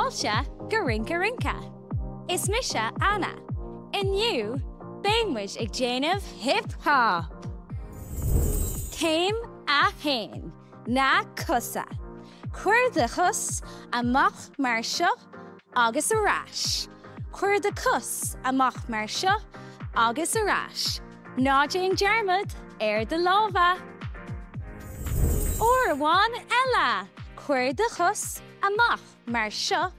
Fáilte go Rince Rince! Is mise Anna. Inniu, beidh muid ag déanamh hip hop! Céim 1, Na cosa. Cuir do chos amach mar seo agus ar ais. Cuir do chos amach mar seo agus ar ais. Ná déan dearmad ar do lámha! Uair amháin eile! Cuir do chos amach mar seo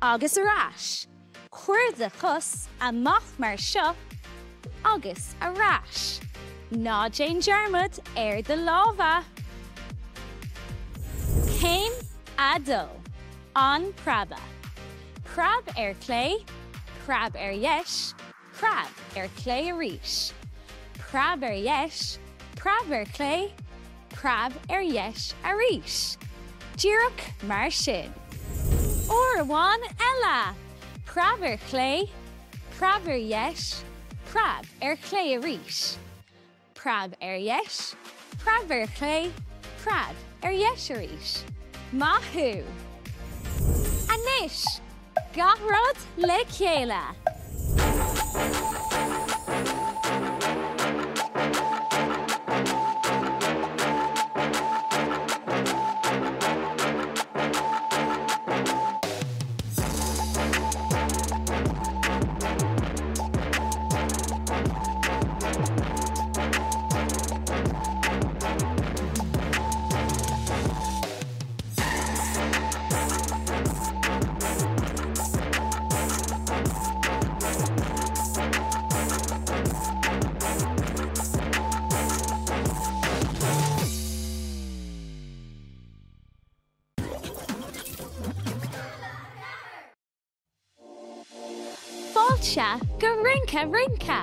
agus ar ais. Cuir do chos amach mar seo agus ar ais. Ná déan dearmad ar do lámha! Céim 2, An Preabadh. Preab ar chlé, preab ar dheis, preab ar chlé arís. Preab ar dheis, preab ar chlé, preab ar dheis arís. Díreach mar sin. Uair amháin eile! Preab ar chlé, preab ar dheis, preab ar chlé arís. Preab ar dheis, preab ar chlé, preab ar dheis arís. Maith thú! Anois, gach rud le chéile! Fáilte go Rince Rince!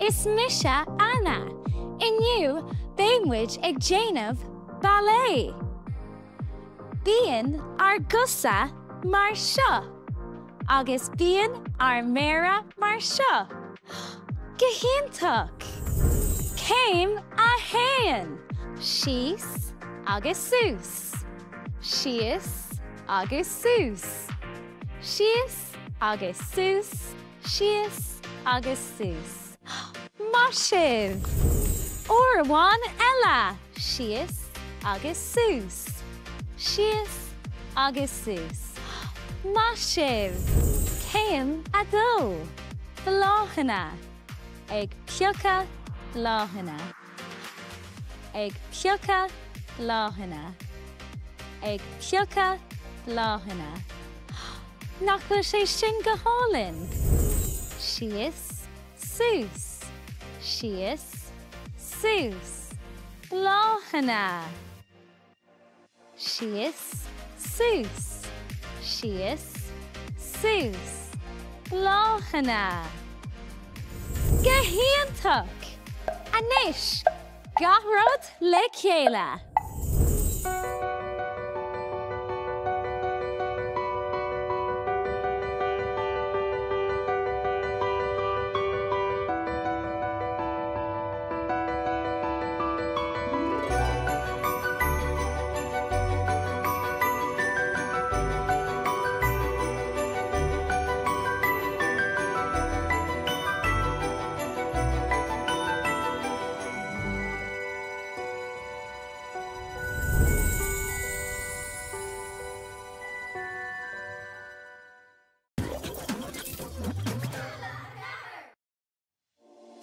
Is mise Anna. Inniu beidh muid ag déanamh ballet. Bíonn ár gcosa mar seo agus bíonn ár méara mar seo. Go hiontach! Céim 1, Síos agus suas. Síos agus suas. Síos agus suas, síos agus suas. Maith sibh! Uair amháin eile! Síos agus suas, síos agus suas. Maith sibh! Céim 2, Bláthanna. Ag piocadh bláthanna. Ag piocadh bláthanna. Ag piocadh bláthanna. Nach bhfuil sé sin go hálainn? Síos, suas, síos, suas. Bláthanna! Síos, suas, síos, suas. Bláthanna! Go hiontach! Anois, gach rud le chéile!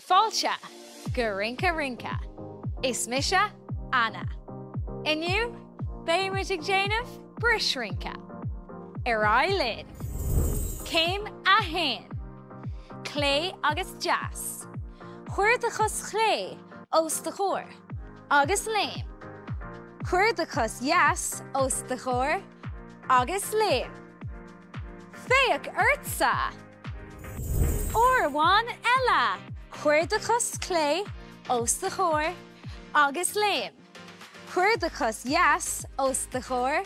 Fáilte go Rince Rince! Is mise Anna. Inniu, beidh muid ag déanamh bris-rince. Ar aghaidh linn! Céim 1, Clé agus deas. Cuir do chos chlé os do chomhair agus léim. Cuir do chos dheas os do chomhair agus léim. Féach ortsa! Uair amháin eile! Cuir do chos chlé os do chomhair agus léim. Cuir do chos dheas os do chomhair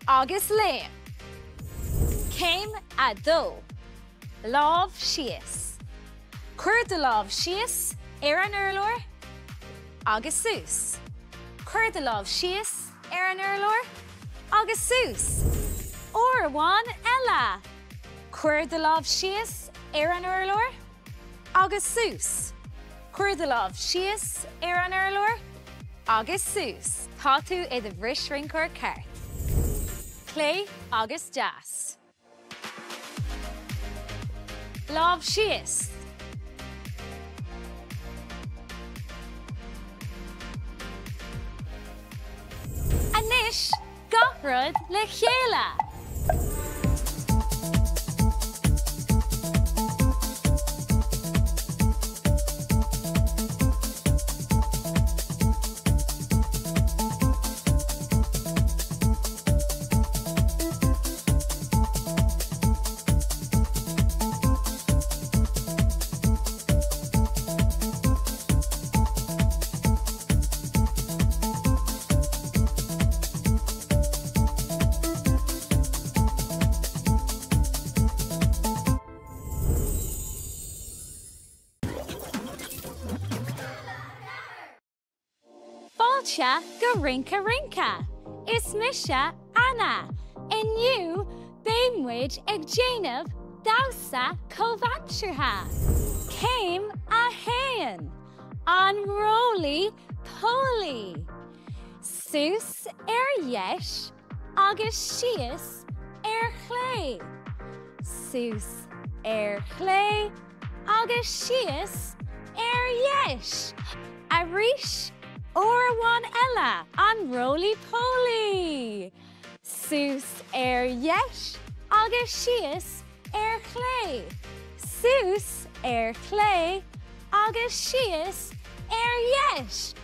agus léim. Céim 2, Lámh síos. Cuir do lámh síos ar an urlár agus suas. Cuir do lámh síos ar an urlár agus suas. Uair amháin eile! Cuir do lámh síos ar an urlár agus suas. Cuir do lámh síos ar an urlár agus suas. Tá tú i do bhrisrinceoir ceart. Clé agus deas. Lámh síos. Anois gach rud le chéile! Fáilte go Rince Rince! Is mise Anna. Inniu beidh muid ag déanamh damhsa comhaimseartha. Céim 1, An Rólaí Pólaí. Suas ar dheis agus síos ar chlé. Suas ar chlé agus síos ar dheis. Arís, uair amháin eile, an Rólaí Pólaí! Suas ar dheis agus síos ar chlé. Suas ar chlé agus síos ar dheis.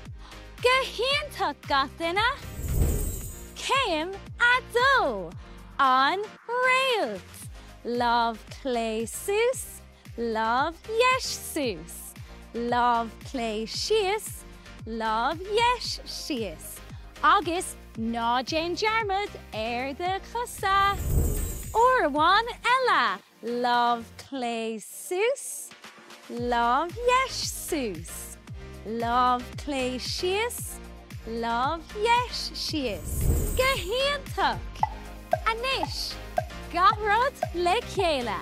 Go hiontach gach duine! Céim 2, An Réalt. Lámh clé suas, lámh dheis suas, lámh clé síos, lámh dheis síos. Agus ná déan dearmad ar do chosa! Uair amháin eile, lámh clé suas, lámh dheis suas, lámh clé síos, lámh dheis síos. Go hiontach! Anois, gach rud le chéile!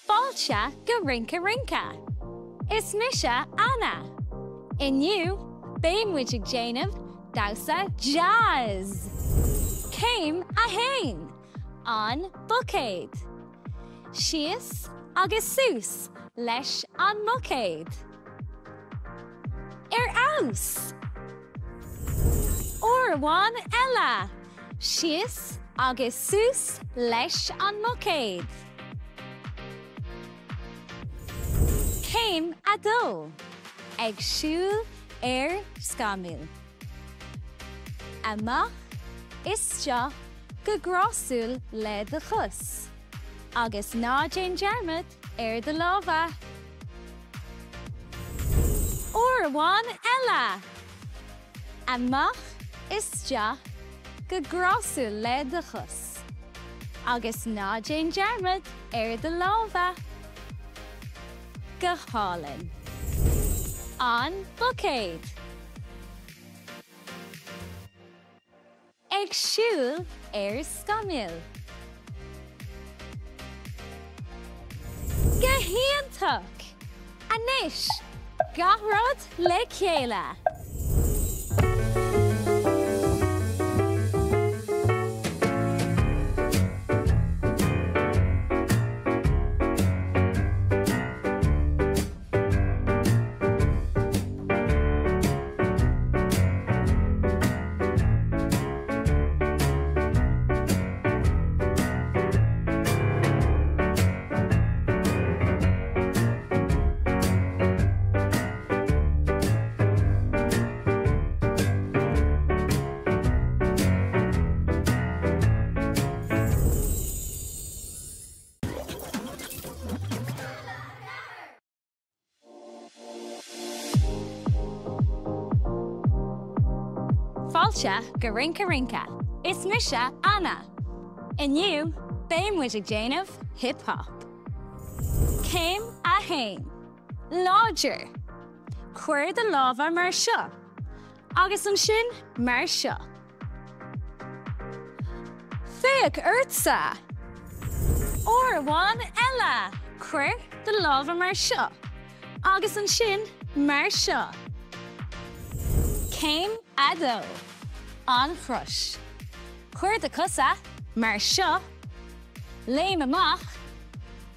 Fáilte go Rince Rince! Is mise Anna. Inniu, beidh muid ag déanamh damhsa jazz! Céim 1, An buicéad. Síos agus suas leis an mbuicéad. Ar fheabhas! Uair amháin eile! Síos agus suas leis an mbuicéad. Céim 2, Ag siúl ar scamaill. Amach, isteach go grásúil le do chos. Agus ná déan dearmad ar do lámha! Uair amháin eile! Amach, isteach go grásúil le do chos. Agus ná déan dearmad ar do lámha! Go hálainn! An buicéad. Ag siúl ar scamaill. Go hiontach! Anois, gach rud le chéile! Fáilte go Rince Rince. Is mise Anna. Inniu, beidh muid ag déanamh hip hop. Céim 1. Láidir. Cuir do lámha mar seo. Agus ansin mar seo. Féach ortsa! Uair amháin eile! Cuir do lámha mar seo. Agus ansin mar seo. Céim 2. An chrois. Cuir do chosa mar seo. Léim amach.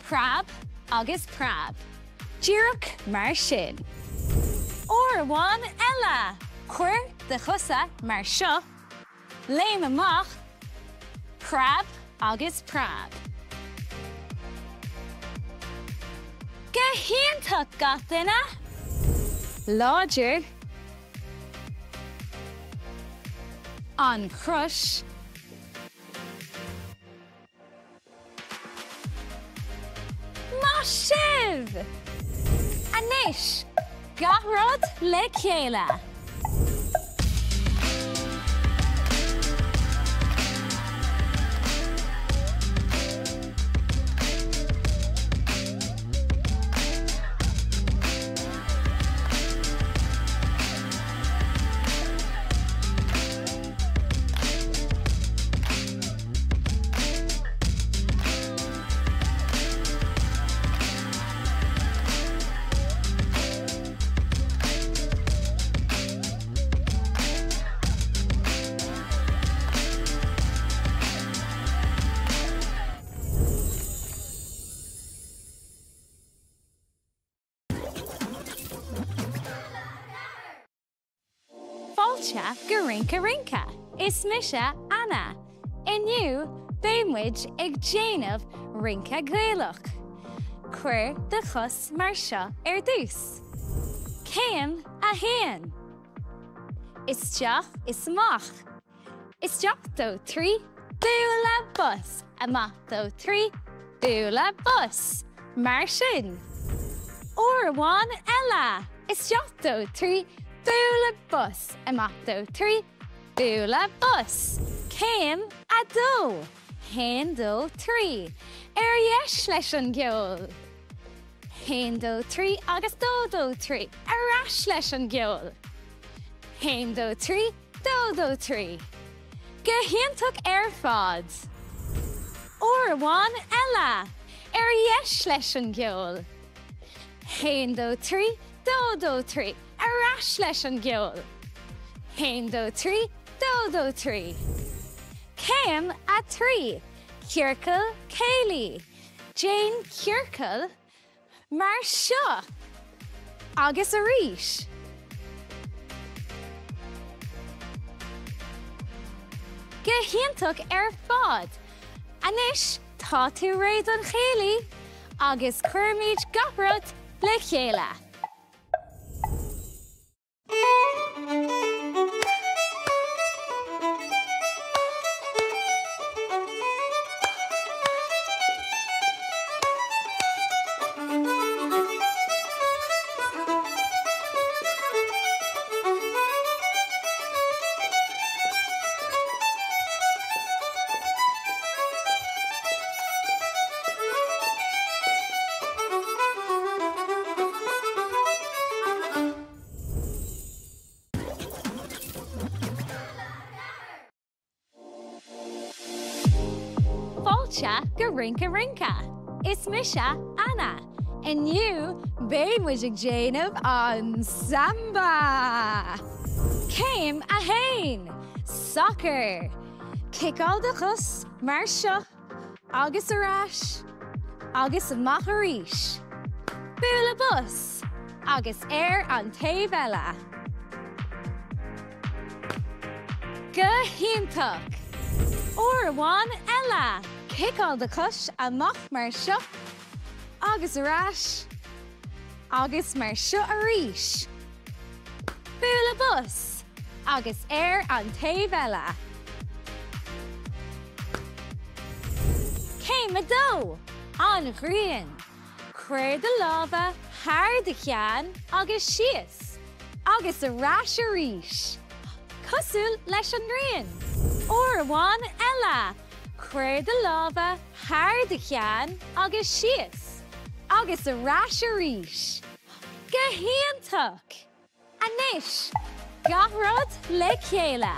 Preab agus preab. Díreach mar sin. Uair amháin eile! Cuir do chosa mar seo, léim amach, preab agus preab. Go hiontach gach duine! Láidir. An chrois. Maith sibh! Anois, gach rud le chéile! Fáilte go Rince Rince! Is mise Anna. Inniu beidh muid ag déanamh rince Gaelach. Cuir do chos mar seo ar dtús. Céim 1. Isteach is amach. Isteach, dó, tri, bualadh bos! Amach, dó, tri, bualadh bos! Mar sin. Uair amháin eile! Isteach, dó, tri, bualadh bos! Amach, dó, tri, bualadh bos! Céim 2. Haon, dó, tri. Ar dheis leis an gceol! Haon, dó, tri agus dó, dó, tri. Ar ais leis an gceol! Haon, dó, tri, dó, dó, tri. Go hiontach ar fad! Uair amháin eile! Ar dheis leis an gceol! Haon, dó, tri, dó, dó, tri. Ar ais leis an gceol! Haon, dó, tri, dó, dó, tri. Céim 3, Ciorcal Céilí. Déan ciorcal Mar seo! Agus arís! Go hiontach ar fad! Anois tá tú réidh don chéilí! Agus cuirimid gach rud le chéile! Fáilte go Rince Rince! Is mise Anna. Inniu beidh muid ag déanamh an samba! Céim 1, Sacar! Ciceáil do chos mar seo. Agus ar ais, agus amach arís. Bualadh bos, agus ar an taobh eile. Go hiontach! Uair amháin eile! Ciceáil do chois amach mar seo, agus ar ais, agus mar seo arís. Bualadh bos! Agus ar an taobh eile. Céim 2, An ghrian. Cuir do lámha thar do cheann agus síos, agus ar ais arís. Cosúil leis an ngrian. Uair amháin eile! Cuir do lámha thar do cheann agus síos agus ar ais arís. Go hiontach! Anois, gach rud le chéile!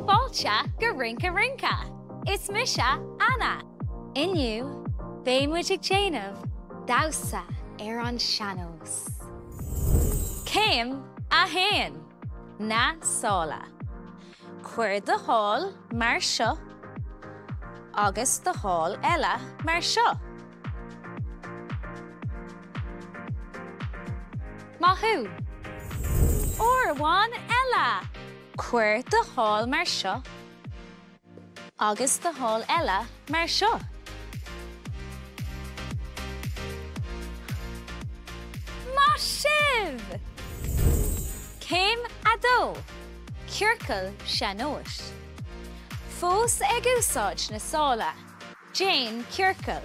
Fáilte go Rince Rince! Is mise Anna! Inniu, beidh muid ag déanamh damhsa ar an sean-nós. Céim 1, Na sála. Cuir do shál mar seo agus do shál eile mar seo. Maith thú! Uair amháin eile! Cuir do shál mar seo agus do shál eile mar seo. Maith sibh! Céim 2, Ciorcal sean-nóis. Fós ag úsáid na sála, déan ciorcal.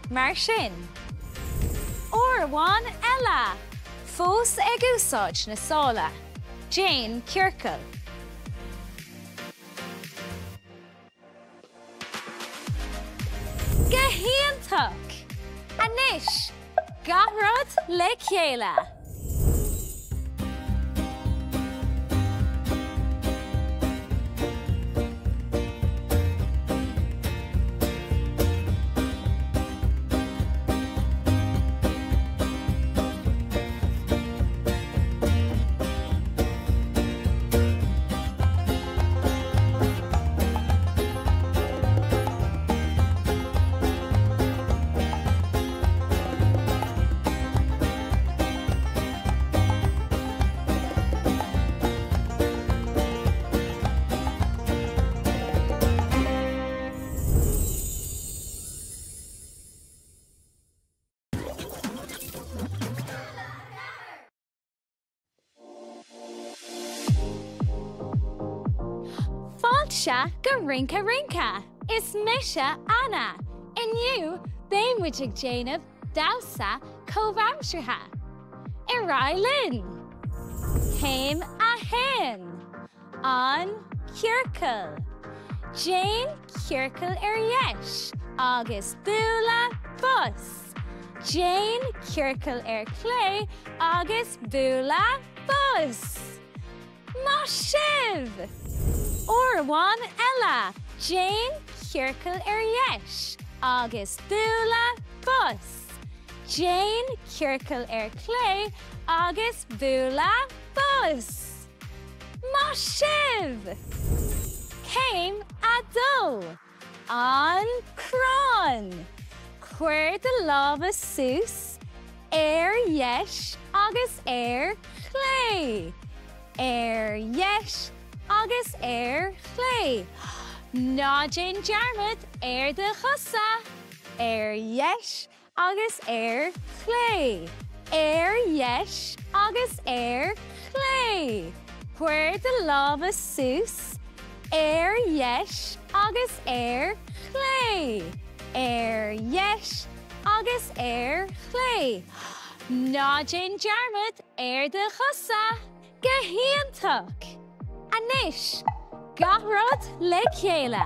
Mar sin. Uair amháin eile! Fós ag úsáid na sála, déan ciorcal. Go hiontach! Anois, gach rud le chéile! Fáilte go Rince Rince! Is mise Anna! Inniu beidh muid ag déanamh damhsa comhaimseartha. Ar aghaidh linn! Céim 1, An ciorcal. Déan ciorcal ar dheis agus bualadh bos. Déan ciorcal ar chlé agus bualadh bos. Maith sibh! Uair amháin eile, déan ciorcal ar dheis agus bualadh bos. Déan ciorcal ar chlé agus bualadh bos. Maith sibh! Céim 2, An crann. Cuir do lámha suas ar dheis agus ar chlé. Ar dheis agus ar chlé. Ná déan dearmad ar do chosa! Ar dheis agus ar chlé, ar dheis agus ar chlé. Cuir do lámha suas ar dheis agus ar chlé, ar dheis agus ar chlé. Ná déan dearmad ar do chosa! Go hiontach! Anois, gach rud le chéile!